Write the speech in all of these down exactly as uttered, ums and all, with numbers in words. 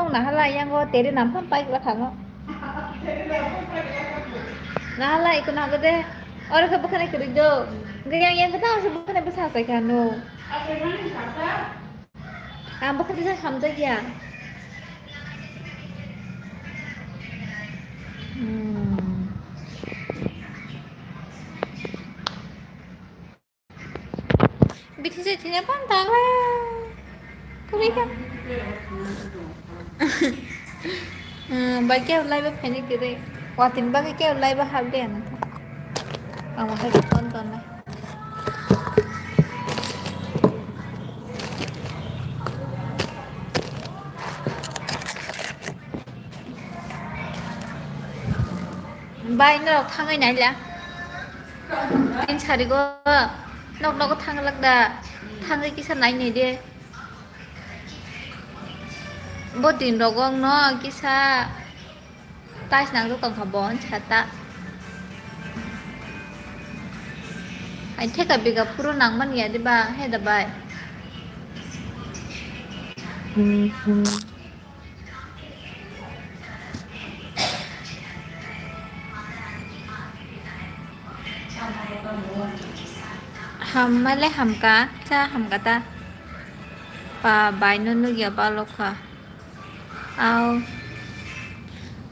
Nahala yang go tere nampam pai gla thango. Nahala ikon hago de. Oro khe bukhane kwrwi do. Hwnkhe yang, yang khe tamo se bukhane bwsa achai kha no. Ang bukhane se hamjak ya. Hmm. Bithi se thina pan tang le. Kuri ka. Hmm, bai khe ulai ba phani kiri. Watin ba khe ulai ba hab de ano. Amo hai ton ton na. Bai norok thangwi naila. Tin sarigo nok nogo thanglak da. Thangwi kisa nai nai de. Bo tin rogo no kisa tais nang tong kha bo sata. Ai theka biga phuru nang man ya de ba he da bai. Hamma le hamka, cha hamka ta. Pa bai no nugya ba lokha. Au.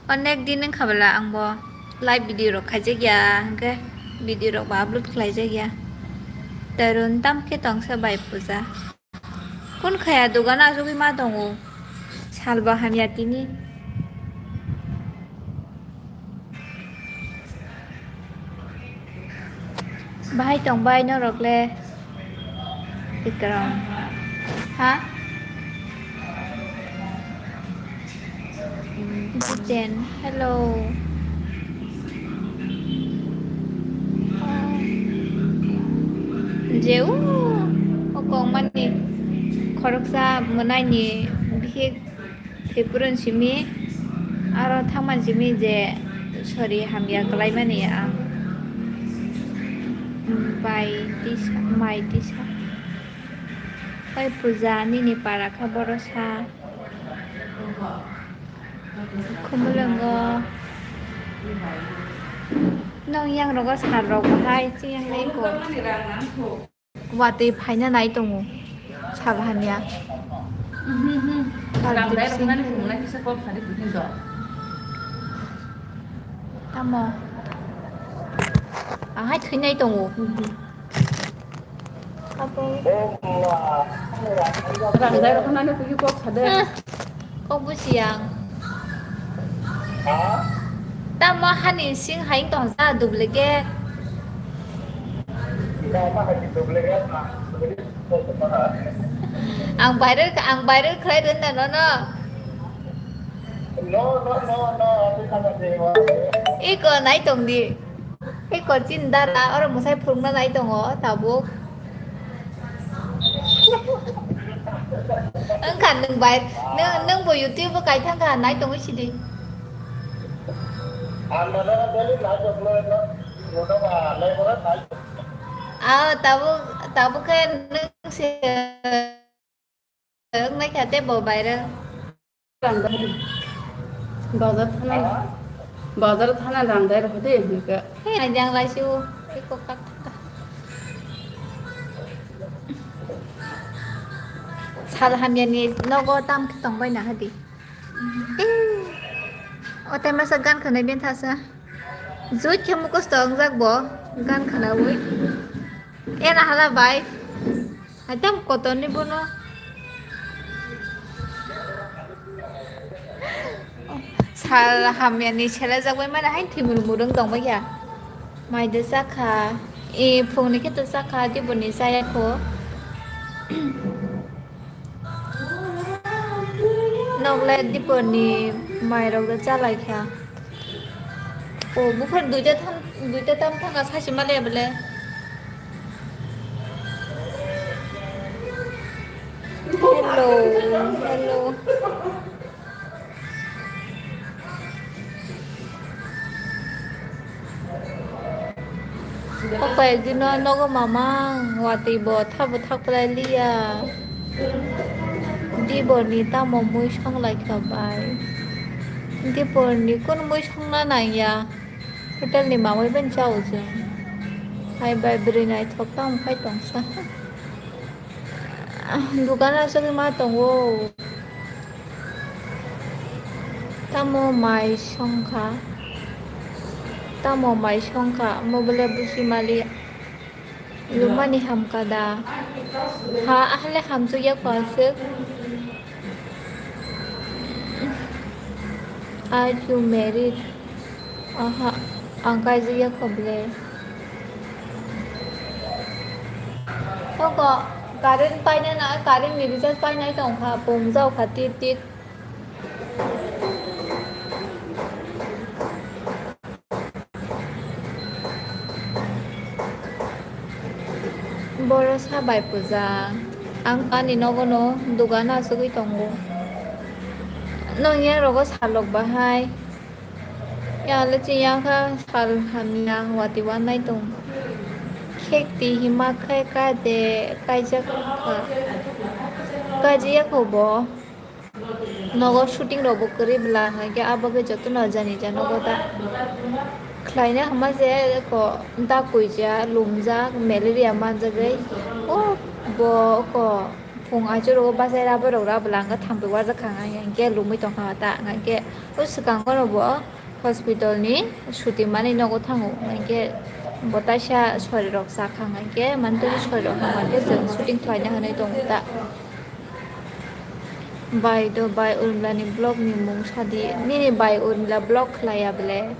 Onek din wngkha bwla ang bo live video rok khaijak ya, hwnkhe video rok bo upload khlaijak ya. Tarun tam khe tongsa bai puja. Kun khaya dogan achugwi ma tongo. Salba hamya tini. Bahai tong bai norok le. Bikram. Ha? Jiten, hello. Jeu, o kongmani khoroksa mwnaini bihik thwipurun simi, aro thangman simi je sori hamya kwlaimani ang. Bai tisa, mai tisa. Bai puja nini para kha borosa. Khumulwngo. Nong yang rogo sar rok bahai chiyang lai ko. Watwi phaina nai tongo. Sal hamya. Sal dipsing. Tamo. Ahai thwinai tongo. Rang dai rok nani kuyu kok sade. Eh, kok busi ang. Tamo hani sing haing tong sa duplicate. Ang viral, ang viral khlai rwna nono. Iko nai tong di. Iko chin dara oro mwsai phurukna nai tongo tabuk. Wngkha nwng bai, nwng, nwng bo YouTube o kai thangkha nai tongwi sidi. Ah, tabuk, tabuk khe nwng se wngnaikha tei bo viral. Bazar thana, bazar thana rang dai rokha de hwnkhe. He, ai jang lai su, eko kak kak. Sal hamya ni nogo tam khe tong bai na hadi. Eh, o tai masa gan khwnai ben thasa. Jui khe mukosto wngjak bo, gan khwnaui. Ena hala bai. Hai tam kotorni bono. Sal hamyani selajak bai mani hai thwimul murung tong bai ya. Mai de chakha. E phungni khe to chakha, diboni chaya kho. Nok le dipor ni mai rok da chalai kha. O buphar duita tham, duita tam thanga sachi male bole. Hello, hello. O koi ek dino nogo mamang, watwi bo thabo thakplai liya. Tiborni tamo mui songlaikha bai. Tiborni kunu mui songna nangya. Hotelni mamui bai chao chwng. Hai bai bwrwi naithok tamo khai tongsa. Dukan aswk ma tongo. Tamo mai songkha. Tamo mai songkha. Mobile busi mali. Lumani hamka da. Ha, ahale hamsuk ya kwasuk. Are you married? Aha, ang kaijak ya kho ble. Oko current paina na, current ni recharge painai tongkha, pumjao kha tit tit. Boro sa bai puja. Ang ani nogo no dogano asugwi tongo. Nong ya rogo salok bahai. Ya le chiya kha sal hamya wati wanai tong. Khekti hima khai ka de kaijak kha. Kaijak ya kho bo. Nogo shooting rok bo kwrwi bwla, hwnkhe abo khe jotono jani ja nogo da khlaina hwnma je eko da kuija, lumjak, malaria manjagwi. O bo eko phung aichuk rogo bachai rabo rok ra bwla, hwnkhe thampui warjak kha, hwnkhe lumwi tongkha ta, hwnkhe o swkango no bo hospital ni suti mani nogo thango, hwnkhe bo taisa sori rok cha kha, hwnkhe mantwi sori rok hwnkhe chwng shooting khlaina hwnwi tongo ta. Bai do bai Urmila ni vlog ni mung sadi. Nini bai Urmila vlog khlaiya bele.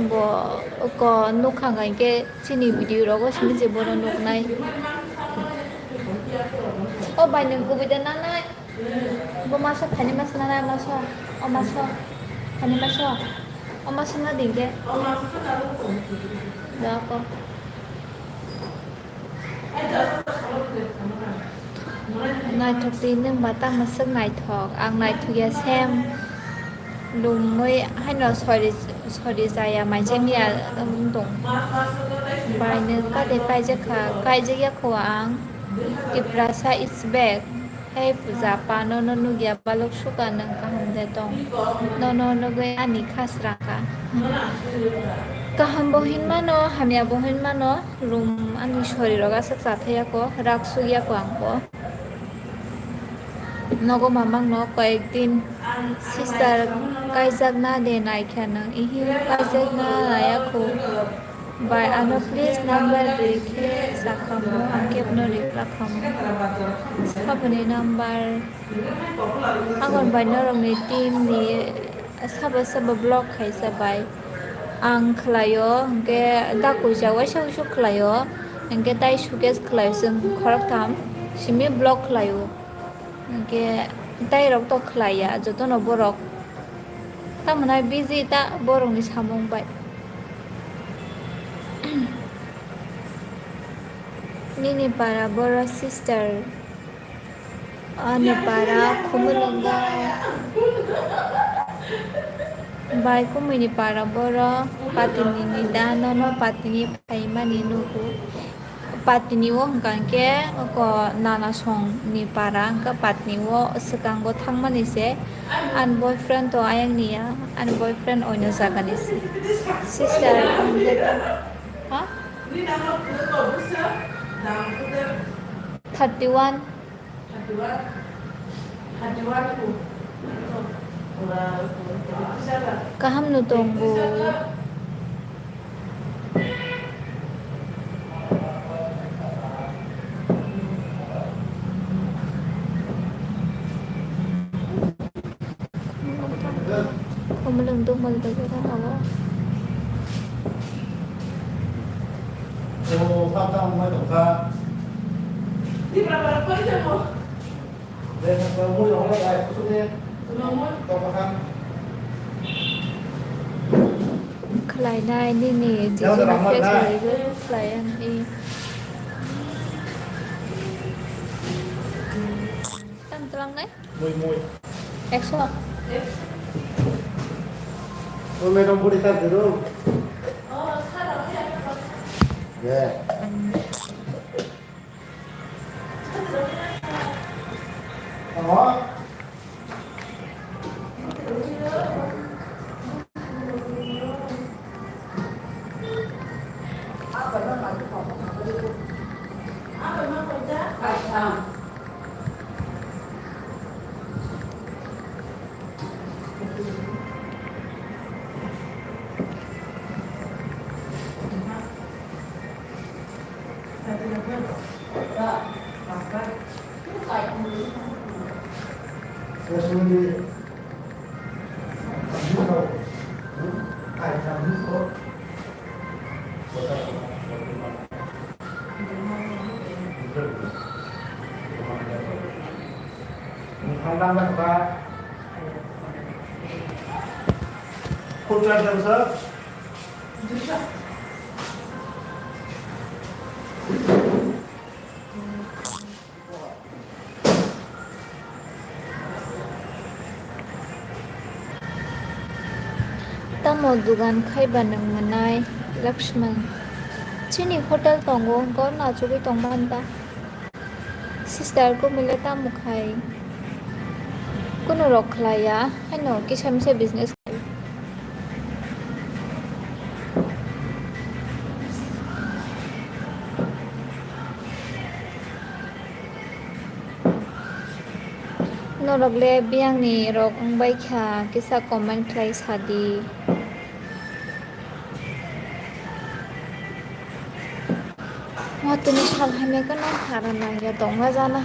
Bo ko nukha hwnkhe chini video rogo simi je bono nuknai. O bai nwng kubui da nanai. Bo masa thani masa nanai masa. O masa. Thani masa. O masa na dingke. Da ko. Naithok twi nwng ba tamo swk naithok, ang naithok ya sem. Lumwi haino sori sori chaya mai cheng ya wng tong. Bai nwng kade kaijak kha, kaijak ya kho ang. Tiprasa is back. Hei puja pa, nono nukya balok suka nwng kaham de tong? Nono nugwi ani kha srang kha. Kaham bo hinmano, hamya bo hinmano, lum ani sori rok aswk chathai ya ko, rak suk ya ko ang bo. Nogo mamang no koyek din sister kaijak na de nai kha nwng, ihi kaijak na ya kho. Bai ano please number rikhe sakhamo, ang kebno rikhlakhamo. Saboni number. Hakon bai norokni team ni sabo sabo block khaisa bai. Ang khlaio, hwnkhe da kuisa waisa waisa khlaio, hwnkhe tai suitcase khlaio, chwng khoroktham simi block khlaio. Hwnkhe tai rok to khlaiya, jotono borok. Tamoni busy ta borokni samung bai. Nini para boro sister. Ani para Khumulwngo. Bai Khumuni para boro patini ni da nono patini phaimani nugo. Patini o hwnkha hwnkhe oko nana song ni para hwnkha patini o swkango thangmani se. Ani boyfriend to ayang ni ya, ani boyfriend oino jaga ni se. Sister, ha? Thirty one. Kaham no tong bo. Khumulwng tongmani bagwi rw abo. Khlainai nini jijini face bai khlai ani. Tang tlangnai? Mui, mui. Ekso. O madam, budi sar dulu. Ya. Tamo dugan khaiba nwng mwnai, Lakshman? Chini hotel tongo, gorno achugwi tongmani ta. Sister, kumile tamo khai? Kunu rok khlaiya, haino kisa misa business khai. Norok le biyang ni rok wng bai kha, kisa comment khlai sa di. Watwi ni sal hai mekhe no hara nang ya tongma jana.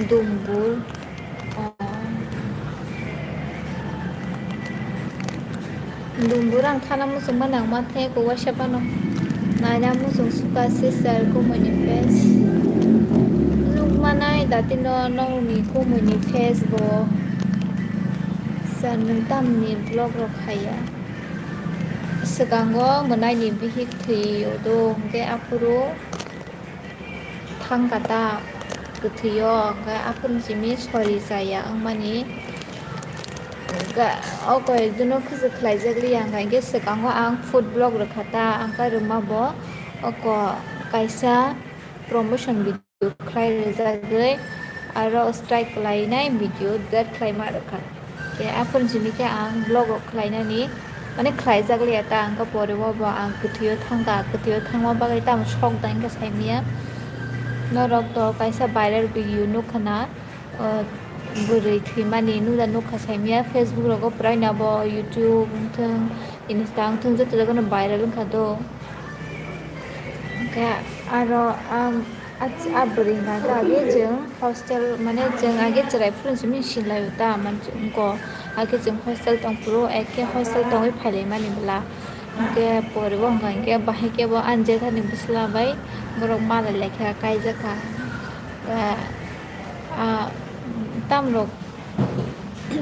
Dumbur. Oh. Dumbur ang thana muchung ma nang ma the ko waisa phano. Naina muchung suka sister kumui ni face. Nuk manai dati no nong ni kumui ni face bo. Sir nwng tamni vlog rok khaiya. Swkango mwnaini bihik thwi odo hwnkhe aphuru thangkha ta kwthwio, hwnkhe aphuru simi sori chaya wngmani. Ga-, o koi ekjono khwchwk khlaijak liya, hwnkhe swkango ang food vlog rwkha ta, ang khe rwma bo oko kaisa promotion video khlai rwjagwi aro strike khlainai video delete khlaima rwkha. Khe aphuru simi khe ang vlog rok khlainani mane khlaijak liya ta, ang khe pore o bo ang kwthwio thangkha, kwthwio thangma bagwi tamo sok da hwnkhe saimanya. Norok to kaisa viral video nukha na, o, bwrwi thwimani nuda nukha saimanya, Facebook rogo pwraina bo, YouTube wngthung, Insta wngthung, joto jaga no viral wngkha do. Hwnkhe aro ang, a, a bwrwi hwnkha khe age chwng hostel, mane chwng age chwrai phuru simi sinlai o ta, mane chwng ko age chwng hostel tong phuru, eke hostel tongwi phailaimani bwla. Hwnkhe pore bo hwnkha hwnkhe bahai khe bo ani jethani bwsla bai borok malai laikha, kaijakha. Ah, tamrok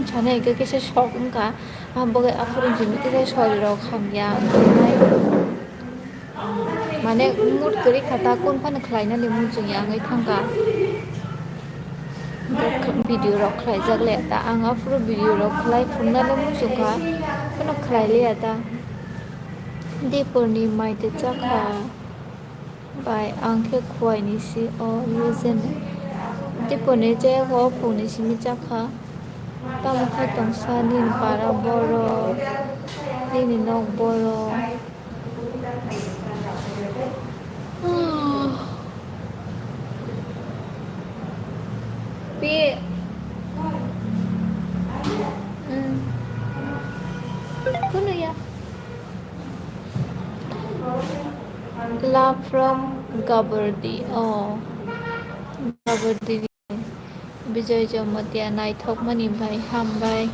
sana hwnkhe kisa sok wngkha, ah, bo khe aphuru jini kisa sori rok hamya wngkha. Mane mood kwrwi kha ta, kun phano khlainani muchung ya wngwi thangkha. Video rok khlaijak le ta, ang aphuru video rok khlai phunuknani muchung kha, phano khlai liya ta. Dipor ni mai te chakha. Bai, ang khe khuaini si o legend. Tipo ni je o phungni simi chakha. Tamo khe tongsa nini para borok, nini nok borok. Pi. Hmm. Kuno ya. Love from Gabardi. Oh, Gabardi. Bijoy Jamatia naithokmani bai hambai.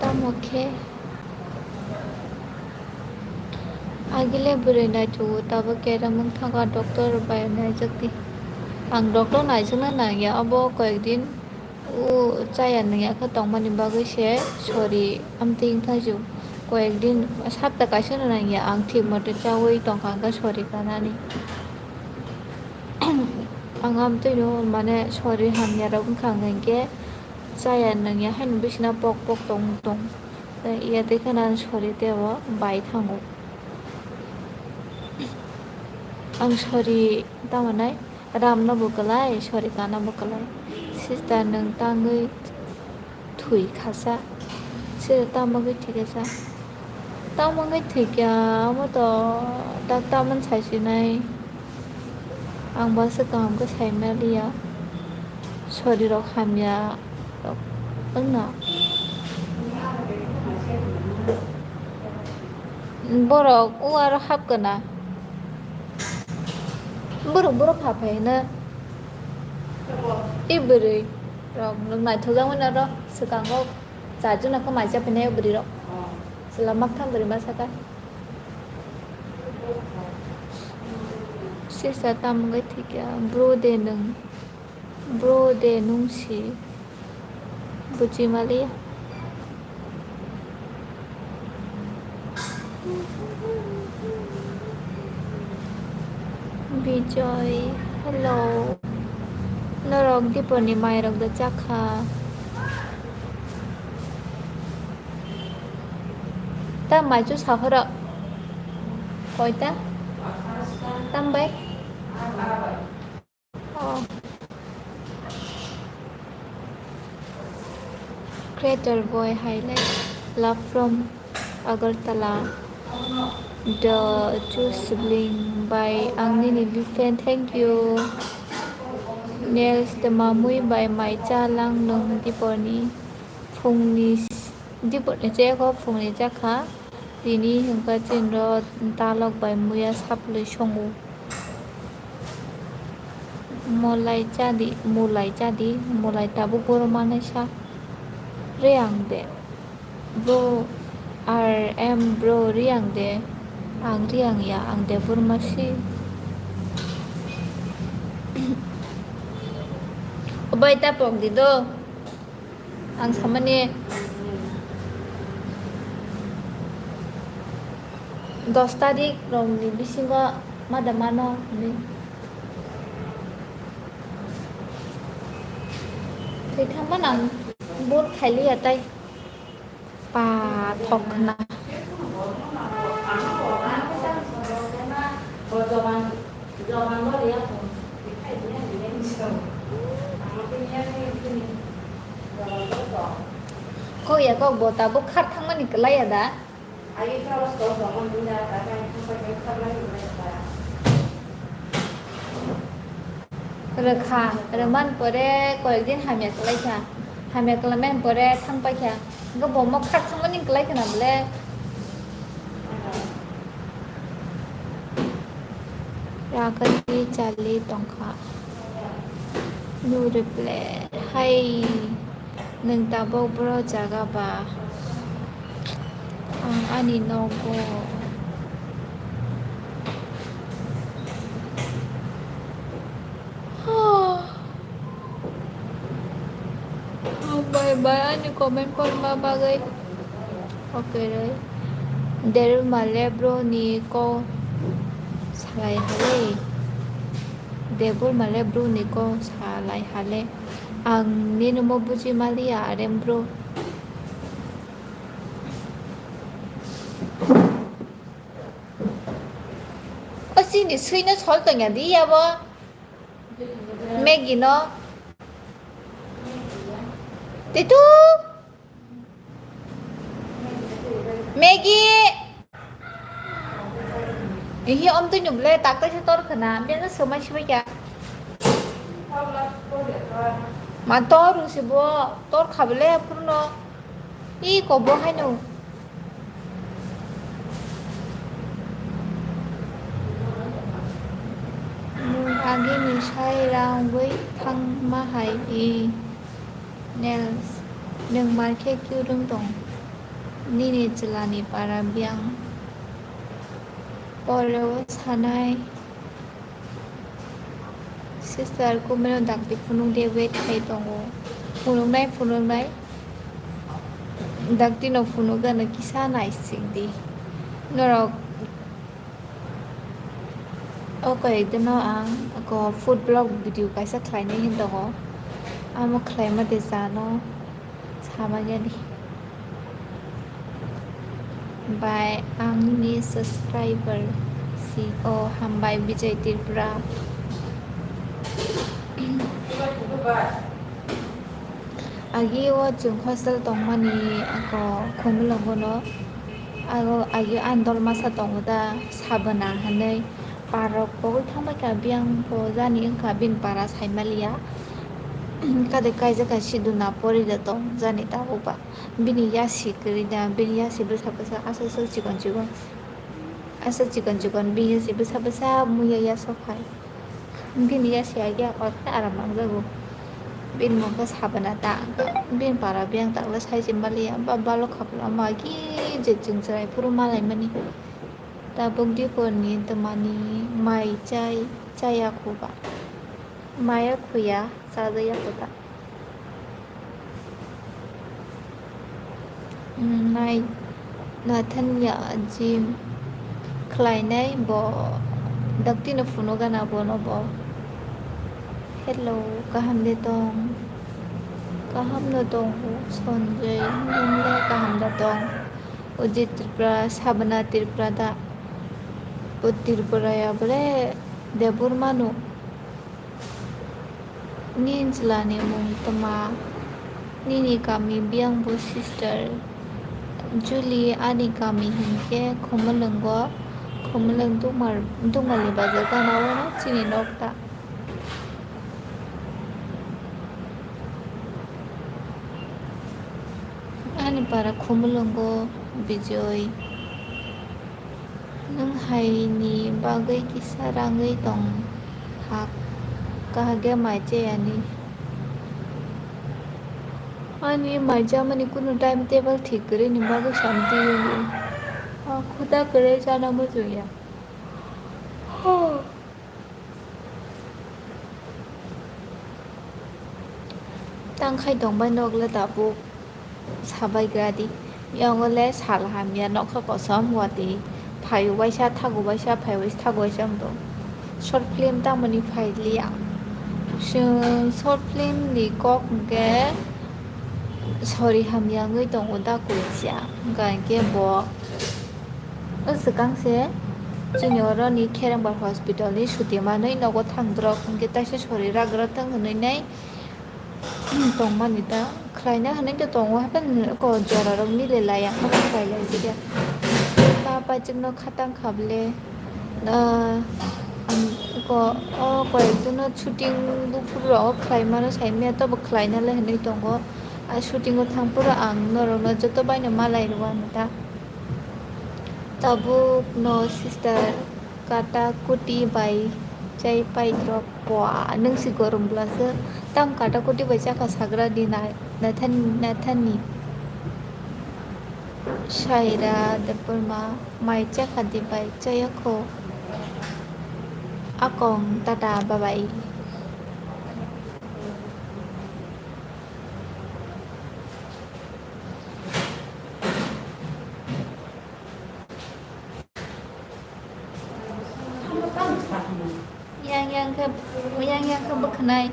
Tamo khe. Agile bwrwi naithogo, tabuk keramwng thangkha doctor bai naijakdi. Ang doctor naijakna nangya, abo koyekdin. O chaya nungya khe tongmani bagwi se sori amtwi wngkha ju. Koyek din sapta kaisa no nangya ang thik mote chaui tongkha hwnkhe sori kanani. Ang amtwi no mane sori hamya rok wngkha hwnkhe chaya nungya haino bisina pok pok tong tong. Iya twi kheno sori tebo bai thango. Ang sorry tamo nai, ram no bo kwlai, sorry kana bo kwlai. Sister, nwng tangwi thwi khasa. Sister, tamo wngwi thwi khasa. Tamo wngwi thwi kha, amo to dak tamon sai sinai. Ang bo se kaham khe sai maliya. Sorry rok hamya rok wngna. Borok o aro hap kana. Borok, borok ha phai hino. I bwrwi rok nwng naithok jak mano aro swkango cha juna khe mai cha phinai o bwrwi rok. Chwla maktham bwrwi ma saka. Sisa tamo wngwi thwikha bro de nwng. Bro de nwng si buji maliya. Bijoy, hello. Norok dipor ni mai rok da chakha. Ta mai chu sahoro. Koita? Tambai? Oh. Creator boy highlight. Love from Agartala. The two sibling by ang nini big fan, thank you. Nails the mamui by mai cha lang nung dipor ni phung ni dipor ni cheko phung ni chakha. Tini hwnkha chini ro talok bai muya saplwi songo. Molai chadi, mulai chadi, mulai tabuk boro manai sa. Reang de. Bro, R M bro reang de. Ang reang ya, ang de boro masi. Obai ta pok di do. Ang samani dos tarik rokni bisingo ma da mano hinwi. Thwi thangma nang bur khailiya tai. Pathok khna. Kok ya kok bo tabuk khar thangmani kwlai ya da? Rwkha, rwman pore koyekdin hamya kwlaikha, hamya kwlaimani pore thangpaikha, hwnkhe bo mokha thangmani kwlaikha na bole? Ragwi chali tongkha. No reply. Hai. Nwng tabuk boro jaga ba? Ang ani nogo. Hambai bai ani comment porma bagwi. Okay, roi. Debor male bro ni kok salai hale. Debor male bro ni kok salai hale. Ang nini mo buji maliya, arem bro. O chini sui no sol tongya di yabo. Maggie no. Titu. Maggie. Ihi om tui nubule tak tai se tor khana. Bia no somai sibai kya. Ma tor si bo. Tor khabule purno. I kobo haino. Nwng agini sai rangwi thangma hai i Nels, nwng mar khe cute wng tong? Nini chwlani para biyang. Poreo sanai. Sister, kumeno dakti phunuk de wait khai tongo. Phunuknai, phunuknai. Dakti no phunuk gana kisa naising di. Norok o koi dino ang ko food vlog video kaisa khlainai hin tongo. Amo khlaima de jano. Samagani. Bai ang ni subscriber Si, o hambai Bijay Tripura. Agi o chwng hostel tongmani ako Khumulwngono, ago agi ani dol masa tongo da Sabana hinwi parok pogwi thangbai kha, biyang bo jani wngkha bini para saimaliya. Kade kaijak kha siduna pori da tong jani tabuk ba. Bini yasi kwrwi da, bini yasi bwsa bwsa aswk aswk chikon chikon. Aswk chikon chikon bini yasi bwsa bwsa muiya yasok hai. Bini yasi agi ako khe aram nangjago. Bini mung khe Sabana ta, bini para biyang takle sai se maliya, ba balok khapla ma agi je chwng chwrai phuru malaimani. Tabuk diporni twmani mai chai, chaya khuba. Maya khuya, chajaya khuda. Nai Nathania gym khlainai bo, daktino phunukgana bono bo. Hello, kaham de tong? Kaham no tongo, Sanjay, nwngla kaham da tong? Ujit Tripura, Sabana Tripura da? Bo Tripura ya bole, Debbarma no. Nini chwlani mung twma? Nini kami biyang bo sister? Julie, ani kami hinkhe Khumulwngo, Khumulwng Dukmar-, Dukmarni bazar gana o no chini nok ta. Ani para Khumulwngo, Bijoy. Nwng haini bagwi kisa rangwi tong ha, kahage mai chayani. Ani mai chamani kunu time table thik kwrwini bagwi shamti yungwi. Ah, khuda kwrwi chana muchungya. Tang khai tongbai nok le tabuk sabai gra di. Yango le sal hamya nokha kosom wati. Phaio waisa thago waisa phaio waisa thago waisa wng tong. Short film tamoni phai liya. Chwng short film ni kok hwnkhe sori hamya wngwi tongo da kuchia. Hwnkha hwnkhe bo. O swkang se chini oro ni Kherengbar hospital ni suti manwi nogo thang drop hwnkhe taisa sori ragra thang hwnwi nai tong mani ta khlaina hwnwi ta tongo haphano ko jora rok mile laiya haphano khlai lai jikya ta paichuk no khatang kha bwle ah, ko o koi ekdin no shooting buphuru rok khlai mano sai manya tobo khlaina le hwnwi tongo a shooting o thang phuru ang norok no joto bai no malai rw ano ta. Tabuk no sister kata kuti bai chai pai drop. Bua, nwng si gorom bwla se. Tam kata kuti bai chakha sagra di na, Nathan, Nathan ni. Saira Debbarma mai chakha di bai chaya kho. Akong tata bye bye. Yang yang khe, yang yang khe bwkhwnai,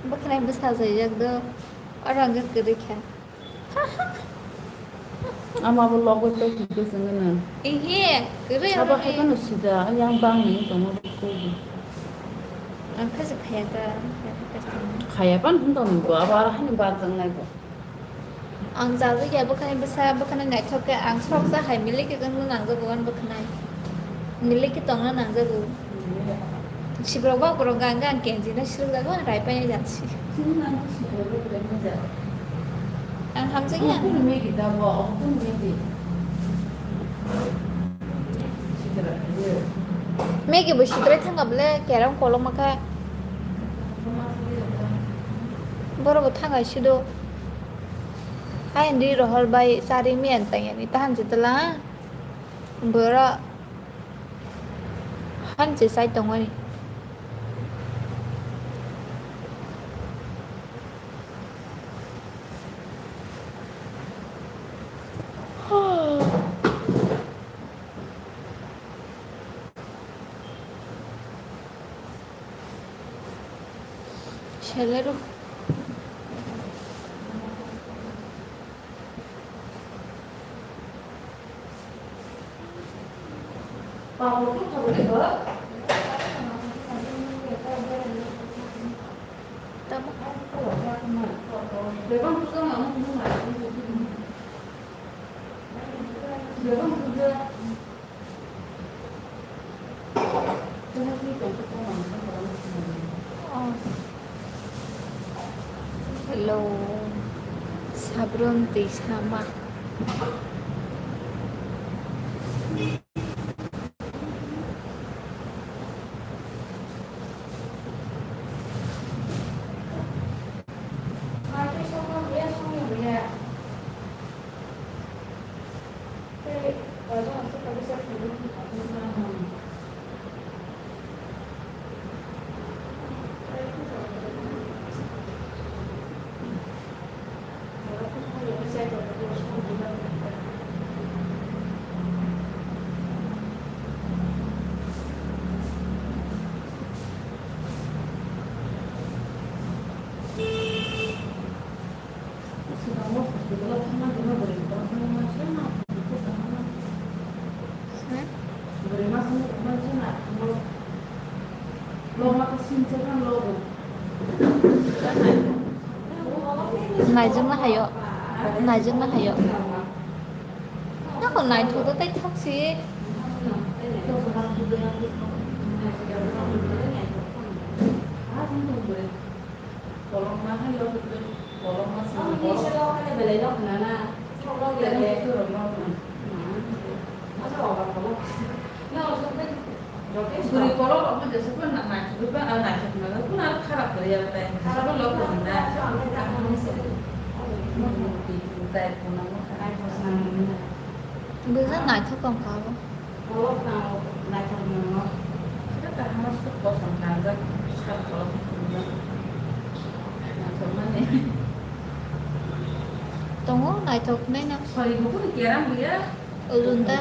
bwkhwnai bwsa jaijak do, oro hwnkhe kwrwi kha. Ama bo logo tei twi kwchwng gwnang. Ehe, kwrwi abo oro hai ni. Phano sida, yang bang ni tongma bo koi. Ang khe se khaya ta, khaya pan hwn tong bo, abo aro hani bar jang nai bo. Ang jagwi ya bwkhani bwsa, bwkhani naithok khe ang sok ja hai milik khe wngno nangjago ani bwkhanai. Milik khe tongna nangjago. Sibrok ba borok gang gang kenji no sirok jago ang rai pai jat si. Ang hamjak ya. Maggie bo sitrai thangkha bwle, kerong kolokma khe. Borok bo thangkha sido. Ayang di rohor bai chari miyan tang yani tahan jitala. Borok hanse sai tongmani. Selero. Hello, Sabron twi sama. Naijwkno hayo, naijwkno hayo. Nokho naithogo tei thok si. Bwrwi kolok rok no jesa phano naithok ba, ah, naithok na phano ar kharap kwrwi ya tai. Jesa phano lok kwrwi na. Bwsa naithok tong kha bo. Tongo naithok nai na. Ujung ta.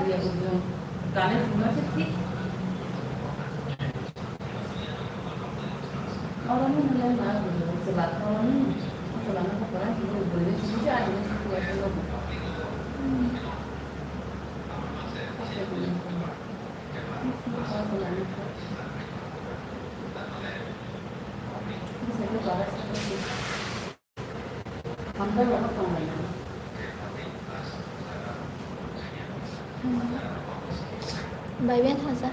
Bai ben haja.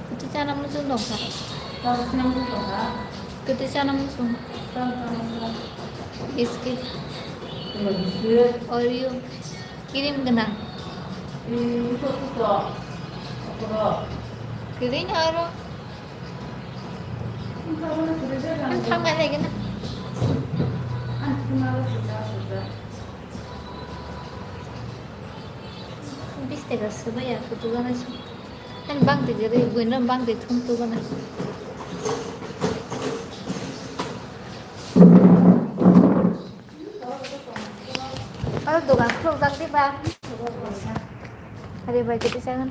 Kwtwi chana muchung tongkha. Kwtwi chana muchung. Biscuit. Oreo. Cream gwnang. Kwrwi no aro. Ang thangnai lai gana. Bis taka swbai ya, kutu gana si. Ani bangtwi kwrwi, buino bangtwi thum tu gana. Aro dogan khulukjak diba? Ari bai kwtwi chagan.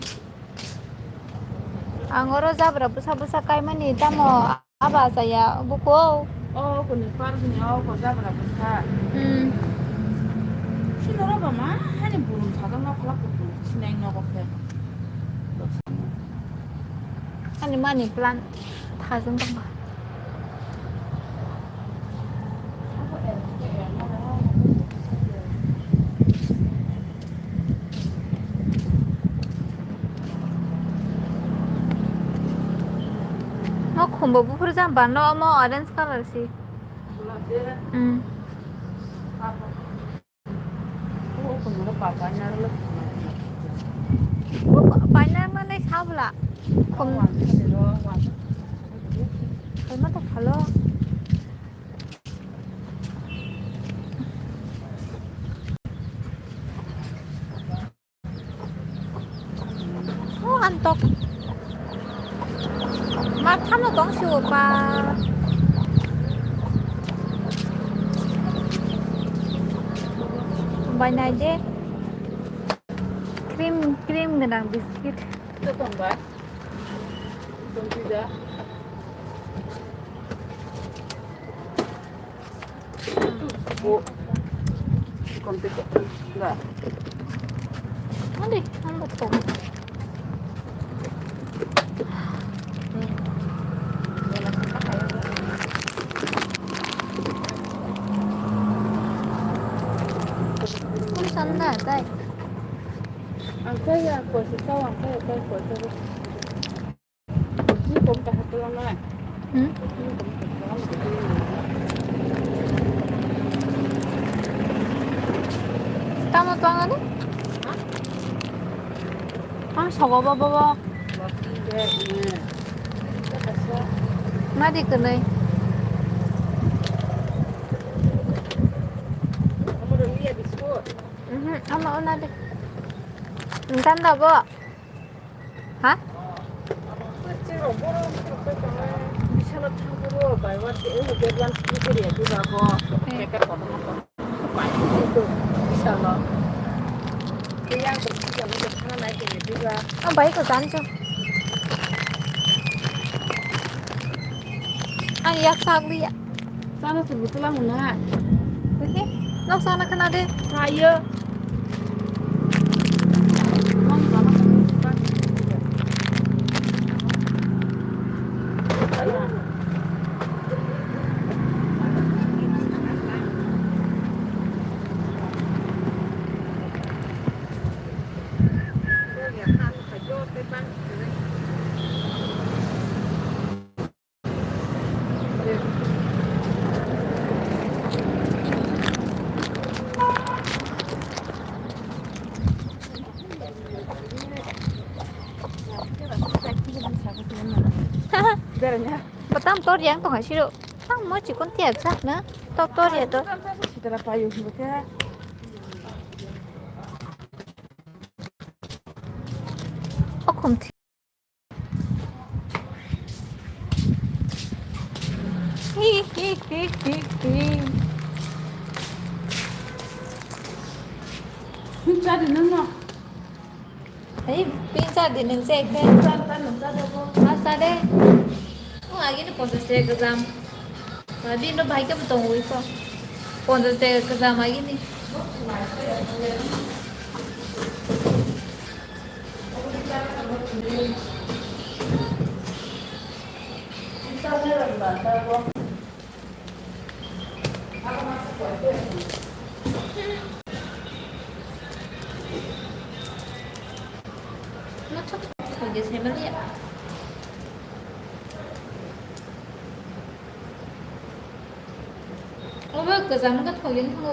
Ang oro jabra bwsa bwsa kaimani tamo aba chaya buko. O kuni park ni o ko jabra bwsa. Hmm. Sino roba ma hani burum sajak no khalak kutu sinai nogo khe. Ani money plant thajwng tongkha. O khumbo buphuru jang bana omo orange colour si. Hmm. Paina mane sabla. Khum. Khum ta khalo. O antok. Ma thano tong si o pa. Bai nai de. Cream, cream gwnang biscuit. Ito tong ba? Tong pizza. Adi, ang bo thok. Ang chaya, kosi chao, ang chaya, chaya, kosi chao. Hmm? Tamo tong ani? Ang sogo bo bo bo. Madi kwnwi. Mhm, ama ona de. Ntan da bo. Ha? Bisalo thangkuro bai wa tei advance ni kariya dura bo. Eh. Makeup kotorma kotorma bai bisalo. Tei ang bo bisalo thangna nai kariya dura. Ah, bai ko jancho. Ang yak sak liya. Sana se butula muna. Oke, nok sana kena de. Hayo. Batam tor yang tong siro. Tang mo chikon tiap sak na. Tok tor ya to. Okhum thi. Hi, hi, hi, hi, hi. Nung cha di nung no. Hey, pin cha di nung se ke. Cha ta nung cha da ko. Ma cha de. O agi ni ponchas taka gajam. Bini no bai khe bo tongo iko. Ponchas taka kwcham agini. Obo kwcham wngkha, thok ya wngkha o.